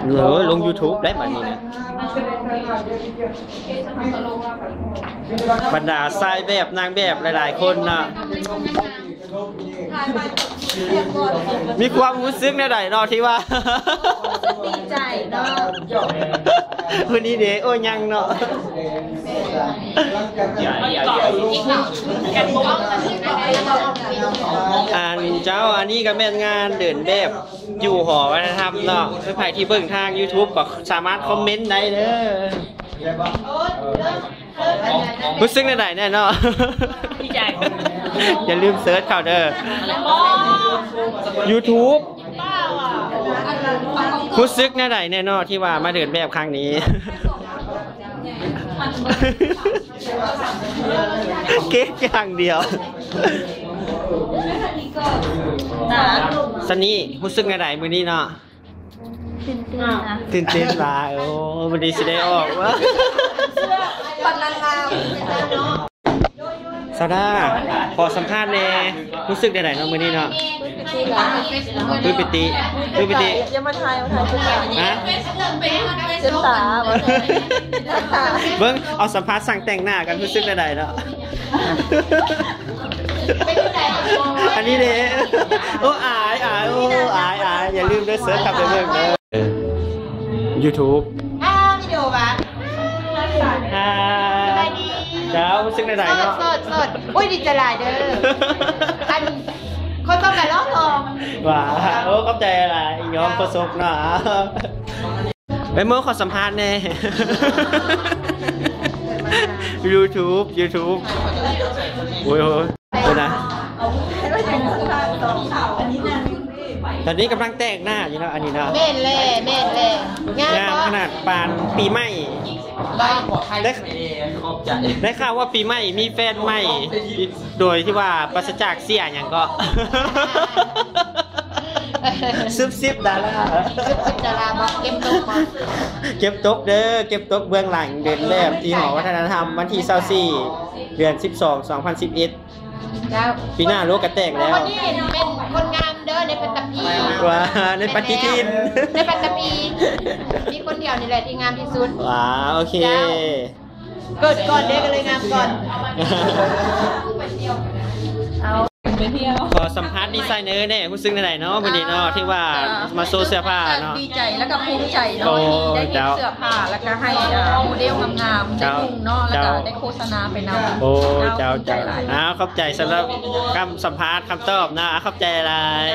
ເອີ ລົງ YouTube ໄດ້ບາດນີ້ນະ ບັນດາຊາຍແບບນາງແບບຫຼາຍໆຄົນເນາະ ມີຄວາມຮູ້ສຶກແນວໃດເນາະທີ່ວ່າ ຮູ້ສຶກດີໃຈເນາະ ມື້ນີ້ເດ້ ໂອ້ ຍັງເນາະ ອັນເຈົ້າ ອັນນີ້ກໍແມ່ນງານເດີນແບບຢູ່ຫໍວັດທະນະທຳເນາະ ໃຜທີ່ເບິ່ງທາງ YouTube ກໍສາມາດຄອມເມັນໄດ້ເດີ. ຮູ້ສຶກແນວໃດແນ່ເນາະ? ດີໃຈ ຢ່າລືມເສີດເຂົ້າເດີ YouTube. ຮູ້ສຶກແນວໃດແນ່ເນາະ ທີ່ວ່າມາເດີນແບບຄັ້ງນີ້? ເກັກຢ່າງດຽວ. ຊັນນີ້ ຮູ້ສຶກແນວໃດມື້ນີ້ເນາະ? ຕື່ນເຕັ້ນນະ ຕື່ນເຕັ້ນຫຼາຍ. ໂອ້ ມື້ນີ້ຊິໄດ້ອອກວະ? ສາວດາ ຂໍສຳພາດແດ່ ຮູ້ສຶກແນວໃດເນາະມື້ນີ້ເນາະ? ປຶ້ມປິຕິ ປຶ້ມປິຕິ ປຶ້ມປິຕິ. ຢ່າມາຖ່າຍ ມາຖ່າຍ ຮະ? ເຈັບຕາ ເບິ່ງ ເອົາສຳພາດຊ່າງແຕ່ງໜ້າກັນ ຮູ້ສຶກແນວໃດເນາະ? ອັນນີ້ເດ້ ໂອ້ ອາຍ ອາຍ ໂອ້ ອາຍ ອາຍ. ຢ່າລືມເດີ ເສີດເຂົ້າໄປເບິ່ງເດີ. ເອີ YouTube. ອ້າວ ວິດີໂອຫວາ? ອ່າ ສະບາຍດີ ເຈົ້າ ຮູ້ສຶກແນວໃດເນາະ? ໂສດ ໂສດ ໂສດ. ໂອ້ຍ ດີໃຈຫຼາຍເດີ ອັນ ຄົນເຂົ້າກັນລອງ ຫວາ. ໂອ້ ຂອບໃຈຫຼາຍ ຍອມປະສົບເນາະ. ເອີ ເມີ ຂໍສຳພາດແດ່. YouTube YouTube. ໂອ້ຍ ໂອ້ຍ ເບິ່ງນະ ຕອນນີ້ກຳລັງແຕ່ງໜ້າຢູ່ເນາະ ອັນນີ້ເນາະ. ແມ່ນແຫຼະ ແມ່ນແຫຼະ ງາມ ງາມຂະໜາດປານປີໃໝ່. ໄດ້ ໄດ້ຂ່າວວ່າປີໃໝ່ມີແຟນໃໝ່ ໂດຍທີ່ວ່າປາສະຈາກເສຍຫຍັງເກາະ. ຊຸບຊິບດາລາ ຊຸບຊິບດາລາ ບໍ່ ເກັບຕົກບໍ່? ເກັບຕົກເດີ ເກັບຕົກເບື້ອງຫຼັງເດີນແບບທີ່ຫໍວັດທະນະທຳ ວັນທີຊາວສີ່ ເດືອນສິບສອງ ສອງພັນສິບເອັດ. ເຈົ້າ ປີໜ້າໂລກກະແຕກແລ້ວ. ຄົນນີ້ເປັນຄົນງາມເດີ ໃນປັດຕະພີ ວ່າ ໃນປະຕິທິນ ໃນປັດຕະພີ ມີຄົນດຽວນີ້ແຫຼະທີ່ງາມທີ່ສຸດ. ວ້າ ໂອເຄ ເຈົ້າ ເກີດກ່ອນເດ້ ກໍເລີຍງາມກ່ອນ. ເອົາ ໄປທ່ຽວ ຂໍສຳພາດດີໄຊເນີແດ່ ຮູ້ສຶກແນວໃດເນາະ ມື້ນີ້ເນາະ ອ່າ ທີ່ວ່າມາໂຊເສື້ອຜ້າເນາະ? ດີໃຈ ແລ້ວກໍພູມໃຈເນາະ ໂອ້ ທີ່ໄດ້ເຮັດເຈົ້າ ເສື້ອຜ້າ ແລ້ວກໍໃຫ້ ອ່າ ໂມເດລງາມໆ ເຈົ້າ ໄດ້ນຸ່ງເນາະ ແລ້ວກໍ ເຈົ້າ ໄດ້ໂຄສະນາໄປນຳ. ໂອ້ ເຈົ້າ ເຈົ້າ ເຈົ້າ ເຈົ້າ ເຈົ້າ. ອ້າວ ຂອບໃຈສຳລັບຄຳສຳພາດ ຄຳຕອບເນາະ ຂອບໃຈຫຼາຍ.